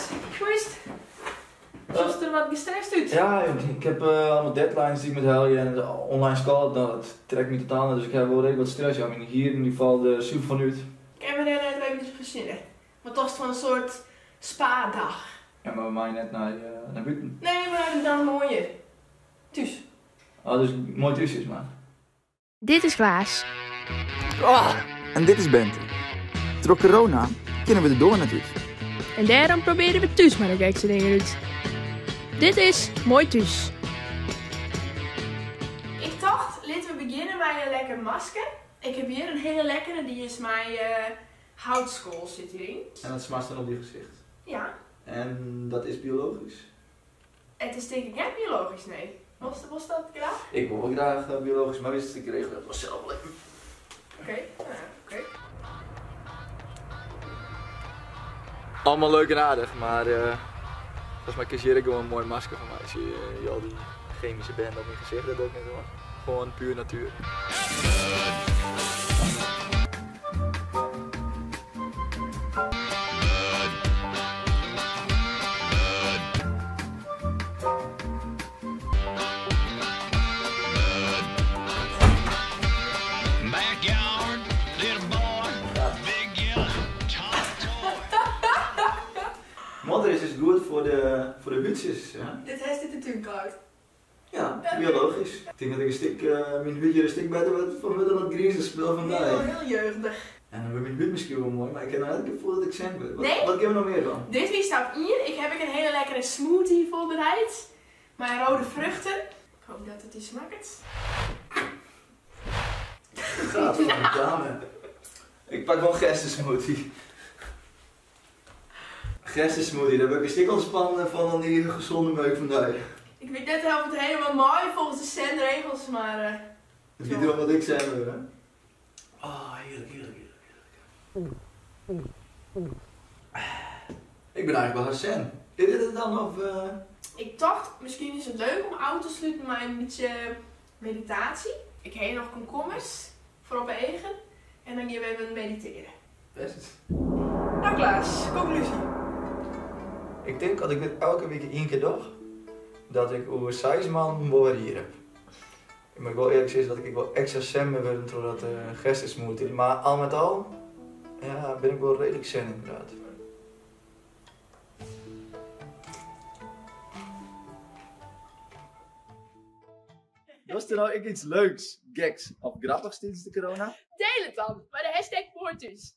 Klaas, hoe is it? Sjochst der wat gestrest út? Ja, ik ha allemaal deadlines dy't ik moat helje en de online skoalle, no, dat trekt my totaal net, dus ik ha wol reedlik wat stress. Ja, myn hierren dy falle der suver fan út. Kinne we dêr net even op fersinne? Wat tochtst fan in soart spaardag? Ja, mar we meie net nei bûten. Nee, mar dan moai hjir. Thús. Oh, dus moai thús is mar. Dit is Klaas. Oh, en dit is Bente. Troch corona kinne we de doar net út. En dêrom probearje we thús mar de gekste dingen út. Dit is Moai Thús. Ik tocht, litte we begjinne mei in lekker masker. Ik heb hjir in hiele lekkere, dy is mei houtskoal sit hjiryn. En dat smarst dan op dyn gesicht? Ja. En dat is biologysk? It is tink ik net biologysk, nee. Wolst, wolst dat graach? Ik wol wol graach eh, biologysk, mar witst, ik regel dat wol sels wol even. Oké, nou ja, oké. Allemaal leuk en aardich, mar uh, folgens my kinst hjir ek gewoan in moai masker fan meitsje. Uh, al dy chemyske bende op myn gesicht, dat doch ik net oan. Gewoan puer natuer. Modder is dus goed foar de, foar de hûdsjes. Ja? Dit hast út de tún klaud. Ja, biologysk. Ik tink dat ik in stik, myn hûd hjir in stik better wurdt fan wurdt dan dat grize spul fan dy. Hiel, hiel jeugdich. En dan wurdt myn hûd miskien wol moai, mar ik ha noch net it gefoel dat ik zen wurd. Nee? Wat kinne we noch mear dwaan? Dit wie stap ien. Ik ha ek in hiele lekkere smoothie foarbereid mei rode vruchten. Ik hoop dat it dy smakket. Gadverdamme. Ik pak wol gerstensmoothie. Gerstensmoothie, dêr wurd ik in stik ûntspannen fan dan dy gezonde meuk fan dy. Ik wit net oft it helemaal mei folgens de zen-regels, mar. It giet derom dat ik zen wurd, hè? Oh, hearlik, hearlik, hearlik, hearlik. Ik bin eigentlik wol hast zen. Is dit it dan of? Ik tocht, miskien is it leuk om ôf te sluten mei in bytsje meditaasje. Ik ha hjir noch komkommers foar op 'e eagen en dan gean we even meditearje. Bêst. No Klaas, konklúzje. Ik tink as ik dit elke wike ien kear doch, dat ik oer seis moannen wol wer hier heb. Ik moat wol earlik sizze dat ik ek wol ekstra zen bin wurden troch dat gerstensmoothie. Mar al met al, ja, bin ik wol reedlik zen inderdaad. Dochst der no ek iets leuks, geks of grappichs tidens de corona? Diel it dan mei de hashtag MoaiThús.